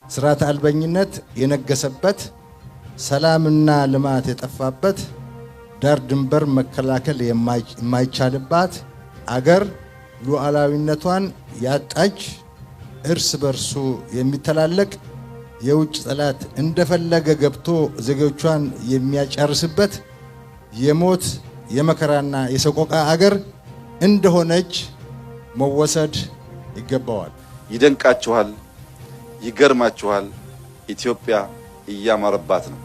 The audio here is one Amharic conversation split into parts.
ስርዓተ አልበኝነት የነገሰበት፣ ሰላምና ልማት የጠፋበት፣ ዳር ድንበር መከላከል የማይቻልባት አገር፣ ሉዓላዊነቷን ያጣች፣ እርስ በርሱ የሚተላለቅ የውጭ ጠላት እንደፈለገ ገብቶ ዜጎቿን የሚያጨርስበት የሞት፣ የመከራና የሰቆቃ አገር እንደሆነች መወሰድ ይገባዋል። ይደንቃችኋል፣ ይገርማችኋል። ኢትዮጵያ እያማረባት ነው።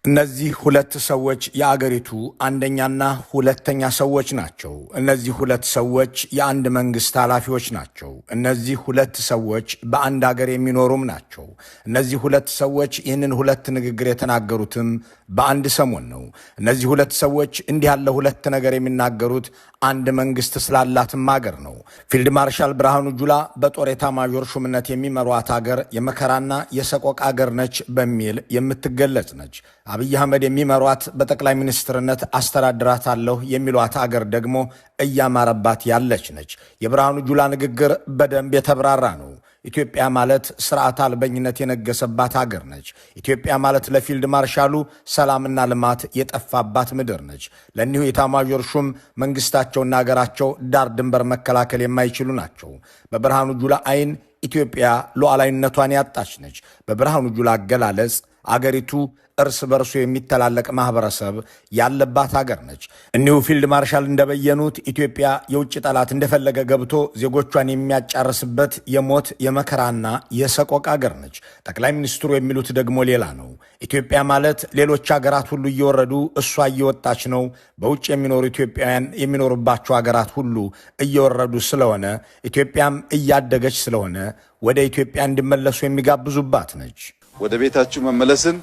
እነዚህ ሁለት ሰዎች የአገሪቱ አንደኛና ሁለተኛ ሰዎች ናቸው። እነዚህ ሁለት ሰዎች የአንድ መንግስት ኃላፊዎች ናቸው። እነዚህ ሁለት ሰዎች በአንድ አገር የሚኖሩም ናቸው። እነዚህ ሁለት ሰዎች ይህንን ሁለት ንግግር የተናገሩትም በአንድ ሰሞን ነው። እነዚህ ሁለት ሰዎች እንዲህ ያለ ሁለት ነገር የሚናገሩት አንድ መንግስት ስላላትም አገር ነው። ፊልድ ማርሻል ብርሃኑ ጁላ በጦር ኤታማዦር ሹምነት የሚመሯት አገር የመከራና የሰቆቃ አገር ነች በሚል የምትገለጽ ነች። አብይ አህመድ የሚመሯት፣ በጠቅላይ ሚኒስትርነት አስተዳድራታለሁ የሚሏት አገር ደግሞ እያማረባት ያለች ነች። የብርሃኑ ጁላ ንግግር በደንብ የተብራራ ነው። ኢትዮጵያ ማለት ስርዓት አልበኝነት የነገሰባት አገር ነች። ኢትዮጵያ ማለት ለፊልድ ማርሻሉ ሰላምና ልማት የጠፋባት ምድር ነች። ለእኒሁ ኤታማዦር ሹም መንግስታቸውና አገራቸው ዳር ድንበር መከላከል የማይችሉ ናቸው። በብርሃኑ ጁላ አይን ኢትዮጵያ ሉዓላዊነቷን ያጣች ነች። በብርሃኑ ጁላ አገላለጽ አገሪቱ እርስ በርሱ የሚተላለቅ ማህበረሰብ ያለባት ሀገር ነች። እኒሁ ፊልድ ማርሻል እንደበየኑት ኢትዮጵያ የውጭ ጠላት እንደፈለገ ገብቶ ዜጎቿን የሚያጫርስበት የሞት፣ የመከራና የሰቆቃ ሀገር ነች። ጠቅላይ ሚኒስትሩ የሚሉት ደግሞ ሌላ ነው። ኢትዮጵያ ማለት ሌሎች ሀገራት ሁሉ እየወረዱ እሷ እየወጣች ነው። በውጭ የሚኖሩ ኢትዮጵያውያን የሚኖሩባቸው ሀገራት ሁሉ እየወረዱ ስለሆነ፣ ኢትዮጵያም እያደገች ስለሆነ ወደ ኢትዮጵያ እንዲመለሱ የሚጋብዙባት ነች። ወደ ቤታችሁ መመለስን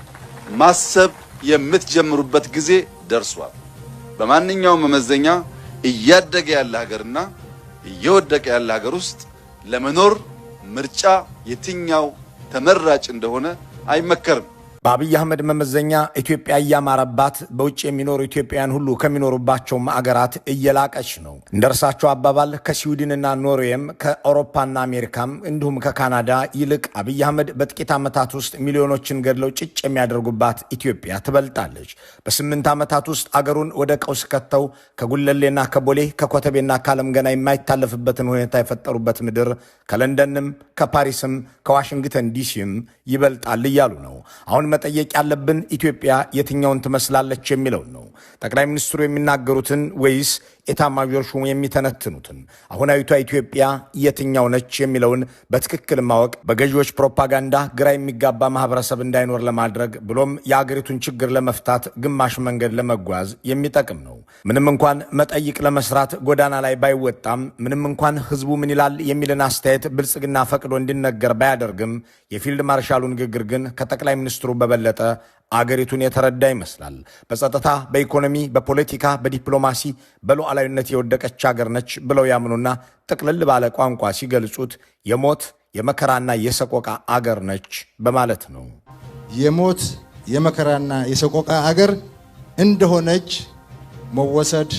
ማሰብ የምትጀምሩበት ጊዜ ደርሷል። በማንኛውም መመዘኛ እያደገ ያለ ሀገርና እየወደቀ ያለ ሀገር ውስጥ ለመኖር ምርጫ የትኛው ተመራጭ እንደሆነ አይመከርም። በአብይ አህመድ መመዘኛ ኢትዮጵያ እያማረባት በውጭ የሚኖሩ ኢትዮጵያውያን ሁሉ ከሚኖሩባቸውም አገራት እየላቀች ነው። እንደ እርሳቸው አባባል ከስዊድንና ኖርዌይም፣ ከአውሮፓና አሜሪካም እንዲሁም ከካናዳ ይልቅ አብይ አህመድ በጥቂት ዓመታት ውስጥ ሚሊዮኖችን ገድለው ጭጭ የሚያደርጉባት ኢትዮጵያ ትበልጣለች። በ8 ዓመታት ውስጥ አገሩን ወደ ቀውስ ከተው ከጉለሌና ከቦሌ፣ ከኮተቤና ከዓለም ገና የማይታለፍበትን ሁኔታ የፈጠሩበት ምድር ከለንደንም፣ ከፓሪስም፣ ከዋሽንግተን ዲሲም ይበልጣል እያሉ ነው። አሁን መጠየቅ ያለብን ኢትዮጵያ የትኛውን ትመስላለች የሚለውን ነው። ጠቅላይ ሚኒስትሩ የሚናገሩትን ወይስ ኤታማዦር ሹሙ የሚተነትኑትን? አሁናዊቷ ኢትዮጵያ የትኛው ነች የሚለውን በትክክል ማወቅ በገዢዎች ፕሮፓጋንዳ ግራ የሚጋባ ማህበረሰብ እንዳይኖር ለማድረግ ብሎም የአገሪቱን ችግር ለመፍታት ግማሽ መንገድ ለመጓዝ የሚጠቅም ነው። ምንም እንኳን መጠይቅ ለመስራት ጎዳና ላይ ባይወጣም፣ ምንም እንኳን ህዝቡ ምን ይላል የሚልን አስተያየት ብልጽግና ፈቅዶ እንዲነገር ባያደርግም፣ የፊልድ ማርሻሉ ንግግር ግን ከጠቅላይ ሚኒስትሩ በበለጠ አገሪቱን የተረዳ ይመስላል። በጸጥታ፣ በኢኮኖሚ፣ በፖለቲካ፣ በዲፕሎማሲ፣ በሉዓላዊነት የወደቀች ሀገር ነች ብለው ያምኑና ጥቅልል ባለ ቋንቋ ሲገልጹት የሞት፣ የመከራና የሰቆቃ አገር ነች በማለት ነው። የሞት፣ የመከራና የሰቆቃ አገር እንደሆነች መወሰድ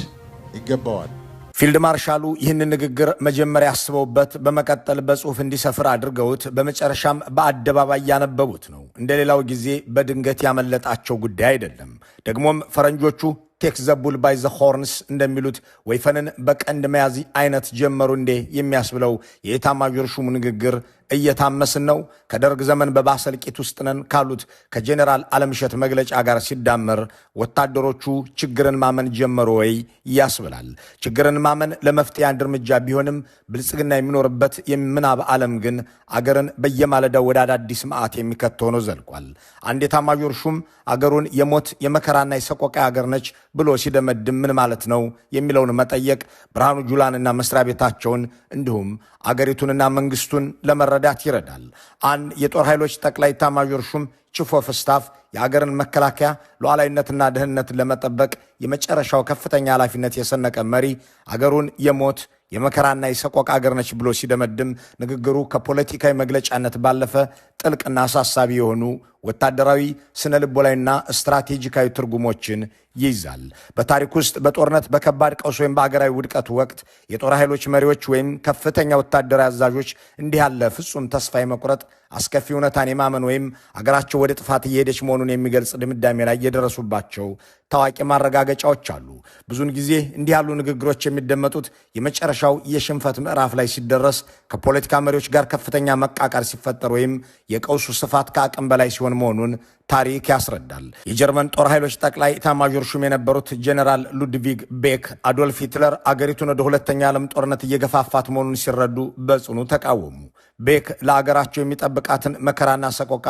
ይገባዋል። ፊልድ ማርሻሉ ይህንን ንግግር መጀመሪያ አስበውበት፣ በመቀጠል በጽሑፍ እንዲሰፍር አድርገውት፣ በመጨረሻም በአደባባይ ያነበቡት ነው። እንደ ሌላው ጊዜ በድንገት ያመለጣቸው ጉዳይ አይደለም። ደግሞም ፈረንጆቹ "take the bull by the horns" እንደሚሉት ወይፈንን በቀንድ መያዝ አይነት ጀመሩ እንዴ የሚያስብለው የኤታማዦር ሹሙ ንግግር እየታመስን ነው፣ ከደርግ ዘመን በባሰ እልቂት ውስጥ ነን ካሉት ከጄኔራል አለምሸት መግለጫ ጋር ሲዳመር ወታደሮቹ ችግርን ማመን ጀመሩ ወይ ያስብላል። ችግርን ማመን ለመፍትሄ አንድ እርምጃ ቢሆንም ብልጽግና የሚኖርበት የምናብ ዓለም ግን አገርን በየማለዳው ወደ አዳዲስ መዓት የሚከት ሆኖ ዘልቋል። አንድ ኤታማዦር ሹም አገሩን የሞት፣ የመከራና የሰቆቃ አገር ነች ብሎ ሲደመድም ምን ማለት ነው የሚለውን መጠየቅ ብርሃኑ ጁላንና መስሪያ ቤታቸውን እንዲሁም አገሪቱንና መንግስቱን ለመረዳት ይረዳል። አንድ የጦር ኃይሎች ጠቅላይ ኤታማዦር ሹም፣ chief of staff፣ የአገርን መከላከያ ሉዓላዊነትና ደህንነትን ለመጠበቅ የመጨረሻው ከፍተኛ ኃላፊነት የሰነቀ መሪ አገሩን የሞት፣ የመከራና የሰቆቃ አገር ነች ብሎ ሲደመድም ንግግሩ ከፖለቲካዊ መግለጫነት ባለፈ ጥልቅና አሳሳቢ የሆኑ ወታደራዊ፣ ስነ ልቦናዊና ስትራቴጂካዊ ትርጉሞችን ይይዛል። በታሪክ ውስጥ በጦርነት፣ በከባድ ቀውስ ወይም በአገራዊ ውድቀት ወቅት የጦር ኃይሎች መሪዎች ወይም ከፍተኛ ወታደራዊ አዛዦች እንዲህ ያለ ፍጹም ተስፋ የመቁረጥ፣ አስከፊ እውነታን የማመን ወይም አገራቸው ወደ ጥፋት እየሄደች መሆኑን የሚገልጽ ድምዳሜ ላይ የደረሱባቸው ታዋቂ ማረጋገጫዎች አሉ። ብዙውን ጊዜ እንዲህ ያሉ ንግግሮች የሚደመጡት የመጨረሻው የሽንፈት ምዕራፍ ላይ ሲደረስ፣ ከፖለቲካ መሪዎች ጋር ከፍተኛ መቃቃር ሲፈጠር ወይም የቀውሱ ስፋት ከአቅም በላይ ሲሆን መሆኑን ታሪክ ያስረዳል። የጀርመን ጦር ኃይሎች ጠቅላይ ኤታማዦር ሹም የነበሩት ጄኔራል ሉድቪግ ቤክ አዶልፍ ሂትለር አገሪቱን ወደ ሁለተኛ ዓለም ጦርነት እየገፋፋት መሆኑን ሲረዱ በጽኑ ተቃወሙ። ቤክ ለአገራቸው የሚጠብቃትን መከራና ሰቆቃ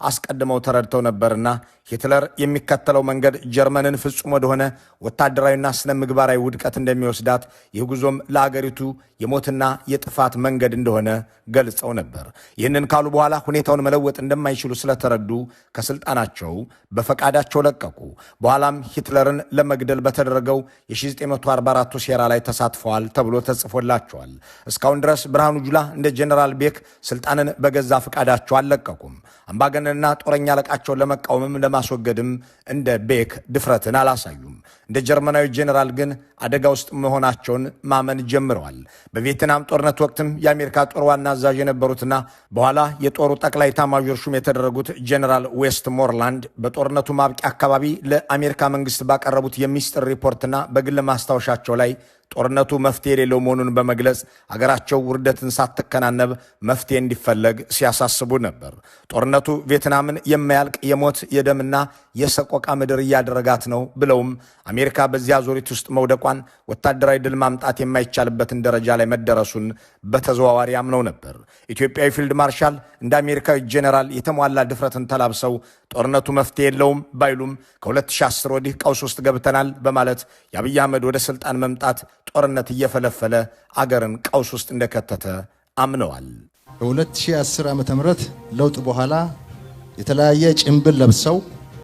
አስቀድመው ተረድተው ነበርና ሂትለር የሚከተለው መንገድ ጀርመንን ፍጹም ወደሆነ ወታደራዊና ስነ ምግባራዊ ውድቀት እንደሚወስዳት፣ ይህ ጉዞም ለአገሪቱ የሞትና የጥፋት መንገድ እንደሆነ ገልጸው ነበር። ይህንን ካሉ በኋላ ሁኔታውን መለወጥ እንደማይችሉ ስለተረዱ ከስልጣናቸው በፈቃዳቸው ለቀቁ። በኋላም ሂትለርን ለመግደል በተደረገው የ1944 ሴራ ላይ ተሳትፈዋል ተብሎ ተጽፎላቸዋል። እስካሁን ድረስ ብርሃኑ ጁላ እንደ ጀነራል ቤክ ስልጣንን በገዛ ፈቃዳቸው አልለቀቁም። አምባገነንና ጦረኛ አለቃቸውን ለመቃወምም ለማስወገድም እንደ ቤክ ድፍረትን አላሳዩም። እንደ ጀርመናዊ ጄኔራል ግን አደጋ ውስጥ መሆናቸውን ማመን ጀምረዋል። በቪየትናም ጦርነት ወቅትም የአሜሪካ ጦር ዋና አዛዥ የነበሩትና በኋላ የጦሩ ጠቅላይ ኤታማዦር ሹም የተደረጉት ጄኔራል ዌስት ሞርላንድ በጦርነቱ ማብቂያ አካባቢ ለአሜሪካ መንግስት ባቀረቡት የሚስጥር ሪፖርትና በግል ማስታወሻቸው ላይ ጦርነቱ መፍትሄ የሌለው መሆኑን በመግለጽ አገራቸው ውርደትን ሳትከናነብ መፍትሄ እንዲፈለግ ሲያሳስቡ ነበር። ጦርነቱ ቪየትናምን የማያልቅ የሞት፣ የደምና የሰቆቃ ምድር እያደረጋት ነው ብለውም አሜሪካ በዚያ ዞሪት ውስጥ መውደቋን፣ ወታደራዊ ድል ማምጣት የማይቻልበትን ደረጃ ላይ መደረሱን በተዘዋዋሪ አምነው ነበር። ኢትዮጵያዊ ፊልድ ማርሻል እንደ አሜሪካዊ ጄኔራል የተሟላ ድፍረትን ተላብሰው ጦርነቱ መፍትሄ የለውም ባይሉም ከ2010 ወዲህ ቀውስ ውስጥ ገብተናል በማለት የአብይ አህመድ ወደ ስልጣን መምጣት ጦርነት እየፈለፈለ አገርን ቀውስ ውስጥ እንደከተተ አምነዋል። በ2010 ዓ.ም ለውጥ በኋላ የተለያየ ጭንብል ለብሰው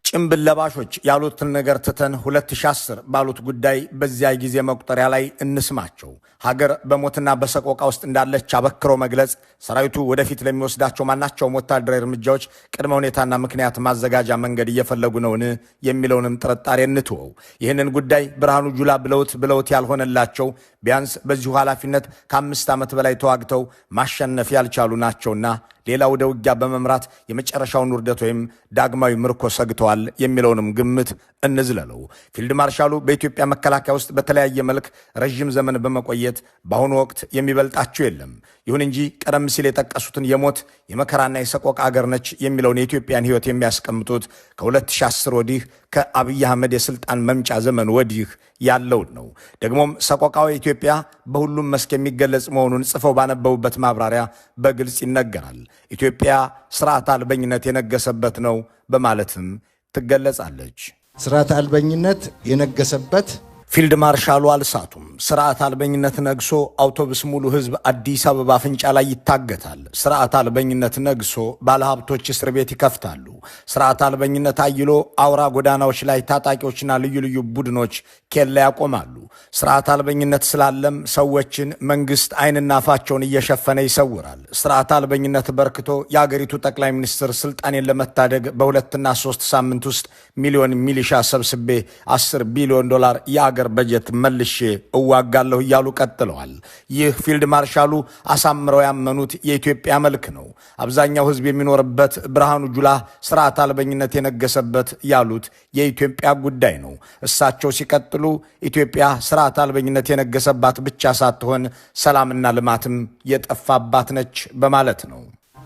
ጭንብል ለባሾች ያሉትን ነገር ትተን 2010 ባሉት ጉዳይ በዚያ ጊዜ መቁጠሪያ ላይ እንስማቸው። ሀገር በሞትና በሰቆቃ ውስጥ እንዳለች አበክሮ መግለጽ፣ ሰራዊቱ ወደፊት ለሚወስዳቸው ማናቸውም ወታደራዊ እርምጃዎች ቅድመ ሁኔታና ምክንያት ማዘጋጃ መንገድ እየፈለጉ ነውን የሚለውንም ጥርጣሬ እንትወው። ይህንን ጉዳይ ብርሃኑ ጁላ ብለውት ብለውት ያልሆነላቸው ቢያንስ በዚሁ ኃላፊነት ከ5 ዓመት በላይ ተዋግተው ማሸነፍ ያልቻሉ ናቸውና ሌላ ወደ ውጊያ በመምራት የመጨረሻውን ውርደት ወይም ዳግማዊ ምርኮ ሰግተዋል የሚለውንም ግምት እንዝለለው። ፊልድ ማርሻሉ በኢትዮጵያ መከላከያ ውስጥ በተለያየ መልክ ረዥም ዘመን በመቆየት በአሁኑ ወቅት የሚበልጣቸው የለም። ይሁን እንጂ ቀደም ሲል የጠቀሱትን የሞት፣ የመከራና የሰቆቃ አገር ነች የሚለውን የኢትዮጵያን ሕይወት የሚያስቀምጡት ከ2010 ወዲህ፣ ከአብይ አህመድ የስልጣን መምጫ ዘመን ወዲህ ያለውን ነው። ደግሞም ሰቆቃዊ ኢትዮጵያ በሁሉም መስክ የሚገለጽ መሆኑን ጽፈው ባነበቡበት ማብራሪያ በግልጽ ይነገራል። ኢትዮጵያ ስርዓት አልበኝነት የነገሰበት ነው በማለትም ትገለጻለች። ስርዓት አልበኝነት የነገሰበት። ፊልድ ማርሻሉ አልሳቱም። ስርዓት አልበኝነት ነግሶ አውቶቡስ ሙሉ ህዝብ አዲስ አበባ አፍንጫ ላይ ይታገታል። ስርዓት አልበኝነት ነግሶ ባለሀብቶች እስር ቤት ይከፍታሉ። ስርዓት አልበኝነት አይሎ አውራ ጎዳናዎች ላይ ታጣቂዎችና ልዩ ልዩ ቡድኖች ኬላ ያቆማሉ። ስርዓት አልበኝነት ስላለም ሰዎችን መንግስት አይንና አፋቸውን እየሸፈነ ይሰውራል። ስርዓት አልበኝነት በርክቶ የአገሪቱ ጠቅላይ ሚኒስትር ስልጣኔን ለመታደግ በ2ና 3 ሳምንት ውስጥ ሚሊዮን ሚሊሻ ሰብስቤ፣ 10 ቢሊዮን ዶላር የአገር በጀት መልሼ እዋጋለሁ እያሉ ቀጥለዋል። ይህ ፊልድ ማርሻሉ አሳምረው ያመኑት የኢትዮጵያ መልክ ነው። አብዛኛው ህዝብ የሚኖርበት ብርሃኑ ጁላ ስርዓት አልበኝነት የነገሰበት ያሉት የኢትዮጵያ ጉዳይ ነው። እሳቸው ሲቀጥሉ ኢትዮጵያ ስርዓት አልበኝነት የነገሰባት ብቻ ሳትሆን ሰላምና ልማትም የጠፋባት ነች በማለት ነው።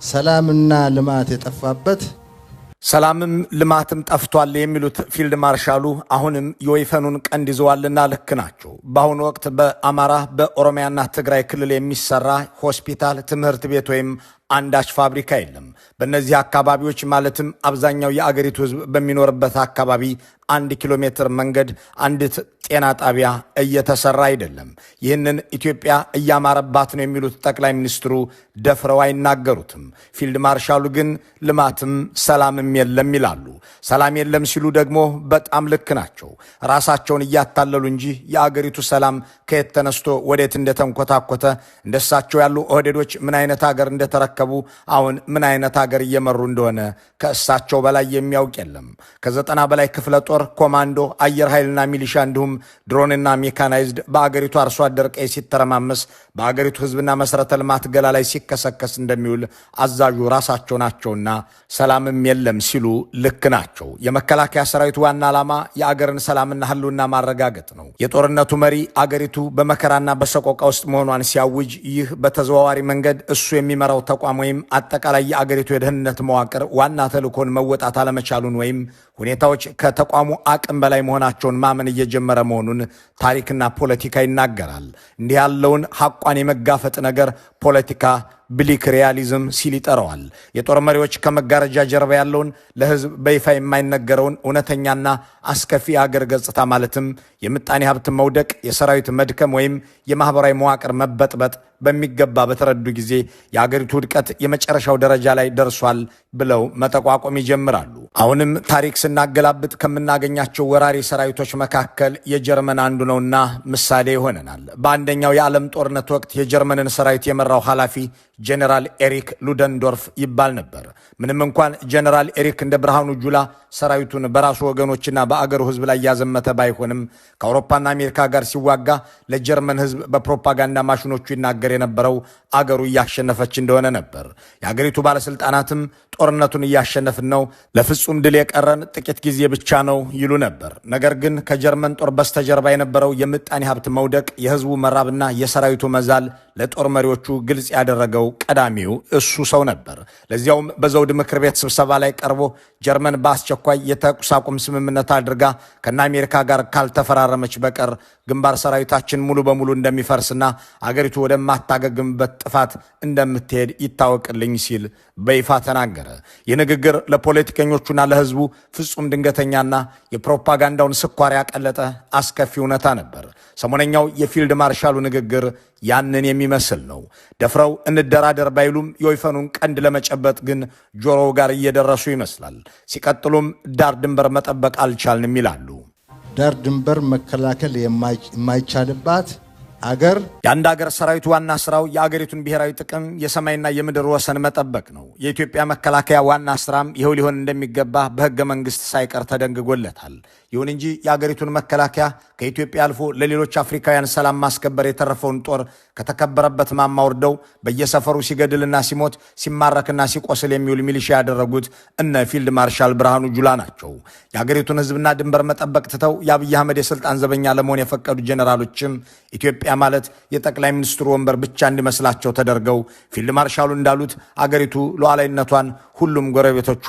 ሰላምና ልማት የጠፋበት። ሰላምም ልማትም ጠፍቷል የሚሉት ፊልድ ማርሻሉ አሁንም የወይፈኑን ቀንድ ይዘዋልና ልክ ናቸው። በአሁኑ ወቅት በአማራ፣ በኦሮሚያና ትግራይ ክልል የሚሰራ ሆስፒታል፣ ትምህርት ቤት ወይም አንዳች ፋብሪካ የለም። በእነዚህ አካባቢዎች ማለትም አብዛኛው የአገሪቱ ሕዝብ በሚኖርበት አካባቢ 1 ኪሎ ሜትር መንገድ፣ አንዲት ጤና ጣቢያ እየተሰራ አይደለም። ይህንን ኢትዮጵያ እያማረባት ነው የሚሉት ጠቅላይ ሚኒስትሩ ደፍረው አይናገሩትም። ፊልድ ማርሻሉ ግን ልማትም ሰላምም የለም ይላሉ። ሰላም የለም ሲሉ ደግሞ በጣም ልክ ናቸው። ራሳቸውን እያታለሉ እንጂ የአገሪቱ ሰላም ከየት ተነስቶ ወዴት እንደተንኮታኮተ፣ እንደሳቸው ያሉ ኦህዴዶች ምን አይነት ሀገር እንደተረከቡ፣ አሁን ምን አይነት ሀገር እየመሩ እንደሆነ ከእሳቸው በላይ የሚያውቅ የለም። ከ90 በላይ ክፍለ ጦር፣ ኮማንዶ፣ አየር ኃይልና ሚሊሻ እንዲሁም ድሮንና ሜካናይዝድ በአገሪቱ አርሶ አደር ቀይ ሲተረማመስ፣ በአገሪቱ ሕዝብና መሰረተ ልማት ገላ ላይ ሲከሰከስ እንደሚውል አዛዡ ራሳቸው ናቸውና ሰላምም የለም ሲሉ ልክ ናቸው። የመከላከያ ሰራዊት ዋና ዓላማ የአገርን ሰላምና ህልውና ማረጋገጥ ነው። የጦርነቱ መሪ አገሪቱ በመከራና በሰቆቃ ውስጥ መሆኗን ሲያውጅ ይህ በተዘዋዋሪ መንገድ እሱ የሚመራው ተቋም ወይም አጠቃላይ የአገሪቱ የደህንነት መዋቅር ዋና ተልእኮን መወጣት አለመቻሉን ወይም ሁኔታዎች ከተቋሙ አቅም በላይ መሆናቸውን ማመን እየጀመረ መሆኑን ታሪክና ፖለቲካ ይናገራል። እንዲህ ያለውን ሐቋን የመጋፈጥ ነገር ፖለቲካ bleak realism ሲል ይጠራዋል። የጦር መሪዎች ከመጋረጃ ጀርባ ያለውን ለህዝብ በይፋ የማይነገረውን እውነተኛና አስከፊ የአገር ገጽታ ማለትም የምጣኔ ሀብት መውደቅ፣ የሰራዊት መድከም ወይም የማህበራዊ መዋቅር መበጥበጥ በሚገባ በተረዱ ጊዜ የአገሪቱ ውድቀት የመጨረሻው ደረጃ ላይ ደርሷል ብለው መጠቋቆም ይጀምራሉ። አሁንም ታሪክ ስናገላብጥ ከምናገኛቸው ወራሪ ሰራዊቶች መካከል የጀርመን አንዱ ነውና ምሳሌ ይሆነናል። በአንደኛው የዓለም ጦርነት ወቅት የጀርመንን ሰራዊት የመራው ኃላፊ ጀነራል ኤሪክ ሉደንዶርፍ ይባል ነበር። ምንም እንኳን ጀነራል ኤሪክ እንደ ብርሃኑ ጁላ ሰራዊቱን በራሱ ወገኖችና በአገሩ ህዝብ ላይ ያዘመተ ባይሆንም ከአውሮፓና አሜሪካ ጋር ሲዋጋ ለጀርመን ህዝብ በፕሮፓጋንዳ ማሽኖቹ ይናገር የነበረው አገሩ እያሸነፈች እንደሆነ ነበር። የአገሪቱ ባለስልጣናትም ጦርነቱን እያሸነፍን ነው፣ ለፍጹም ድል የቀረን ጥቂት ጊዜ ብቻ ነው ይሉ ነበር። ነገር ግን ከጀርመን ጦር በስተጀርባ የነበረው የምጣኔ ሀብት መውደቅ፣ የህዝቡ መራብና የሰራዊቱ መዛል ለጦር መሪዎቹ ግልጽ ያደረገው ቀዳሚው እሱ ሰው ነበር። ለዚያውም በዘውድ ምክር ቤት ስብሰባ ላይ ቀርቦ ጀርመን በአስቸኳይ የተኩስ አቁም ስምምነት አድርጋ ከነ አሜሪካ ጋር ካልተፈራረመች በቀር ግንባር ሰራዊታችን ሙሉ በሙሉ እንደሚፈርስና አገሪቱ ወደማታገግምበት ጥፋት እንደምትሄድ ይታወቅልኝ ሲል በይፋ ተናገረ። ይህ ንግግር ለፖለቲከኞቹና ለህዝቡ ፍጹም ድንገተኛና የፕሮፓጋንዳውን ስኳር ያቀለጠ አስከፊ እውነታ ነበር። ሰሞነኛው የፊልድ ማርሻሉ ንግግር ያንን የሚመስል ነው። ደፍረው እንደራደር ባይሉም የወይፈኑን ቀንድ ለመጨበጥ ግን ጆሮው ጋር እየደረሱ ይመስላል። ሲቀጥሉም ዳር ድንበር መጠበቅ አልቻልንም ይላሉ። ዳር ድንበር መከላከል የማይቻልባት አገር። የአንድ አገር ሰራዊት ዋና ስራው የአገሪቱን ብሔራዊ ጥቅም፣ የሰማይና የምድር ወሰን መጠበቅ ነው። የኢትዮጵያ መከላከያ ዋና ስራም ይኸው ሊሆን እንደሚገባ በህገ መንግስት ሳይቀር ተደንግጎለታል። ይሁን እንጂ የአገሪቱን መከላከያ ከኢትዮጵያ አልፎ ለሌሎች አፍሪካውያን ሰላም ማስከበር የተረፈውን ጦር ከተከበረበት ማማ ወርደው በየሰፈሩ ሲገድልና ሲሞት፣ ሲማረክና ሲቆስል የሚውል ሚሊሻ ያደረጉት እነ ፊልድ ማርሻል ብርሃኑ ጁላ ናቸው። የአገሪቱን ህዝብና ድንበር መጠበቅ ትተው የአብይ አህመድ የስልጣን ዘበኛ ለመሆን የፈቀዱ ጀነራሎችም ኢትዮጵያ ማለት የጠቅላይ ሚኒስትሩ ወንበር ብቻ እንዲመስላቸው ተደርገው ፊልድ ማርሻሉ እንዳሉት አገሪቱ ሉዓላዊነቷን ሁሉም ጎረቤቶቿ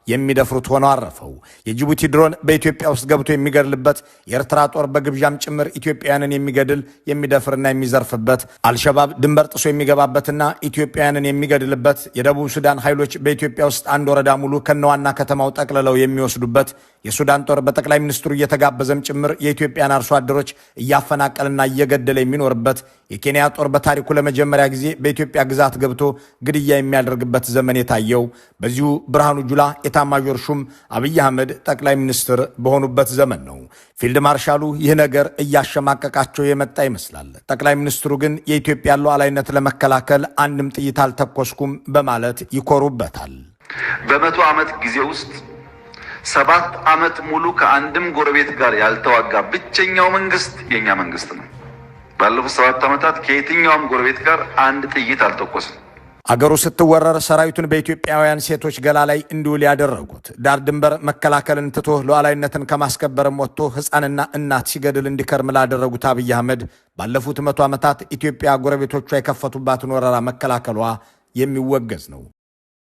የሚደፍሩት ሆነው አረፈው። የጅቡቲ ድሮን በኢትዮጵያ ውስጥ ገብቶ የሚገድልበት፣ የኤርትራ ጦር በግብዣም ጭምር ኢትዮጵያውያንን የሚገድል፣ የሚደፍርና የሚዘርፍበት፣ አልሸባብ ድንበር ጥሶ የሚገባበትና ኢትዮጵያውያንን የሚገድልበት፣ የደቡብ ሱዳን ኃይሎች በኢትዮጵያ ውስጥ አንድ ወረዳ ሙሉ ከነዋና ከተማው ጠቅልለው የሚወስዱበት፣ የሱዳን ጦር በጠቅላይ ሚኒስትሩ እየተጋበዘም ጭምር የኢትዮጵያን አርሶ አደሮች እያፈናቀልና እየገደለ የሚኖርበት፣ የኬንያ ጦር በታሪኩ ለመጀመሪያ ጊዜ በኢትዮጵያ ግዛት ገብቶ ግድያ የሚያደርግበት ዘመን የታየው በዚሁ ብርሃኑ ጁላ ኤታማዦር ሹም፣ አብይ አህመድ ጠቅላይ ሚኒስትር በሆኑበት ዘመን ነው። ፊልድ ማርሻሉ ይህ ነገር እያሸማቀቃቸው የመጣ ይመስላል። ጠቅላይ ሚኒስትሩ ግን የኢትዮጵያ ሉዓላዊነት ለመከላከል አንድም ጥይት አልተኮስኩም በማለት ይኮሩበታል። በ100 ዓመት ጊዜ ውስጥ 7 ዓመት ሙሉ ከአንድም ጎረቤት ጋር ያልተዋጋ ብቸኛው መንግስት የኛ መንግስት ነው። ባለፉት 7 ዓመታት ከየትኛውም ጎረቤት ጋር አንድ ጥይት አልተኮስም። አገሩ ስትወረር ሰራዊቱን በኢትዮጵያውያን ሴቶች ገላ ላይ እንዲውል ያደረጉት፣ ዳር ድንበር መከላከልን ትቶ ሉዓላዊነትን ከማስከበርም ወጥቶ ሕፃንና እናት ሲገድል እንዲከርም ላደረጉት አብይ አህመድ ባለፉት 100 ዓመታት ኢትዮጵያ ጎረቤቶቿ የከፈቱባትን ወረራ መከላከሏ የሚወገዝ ነው።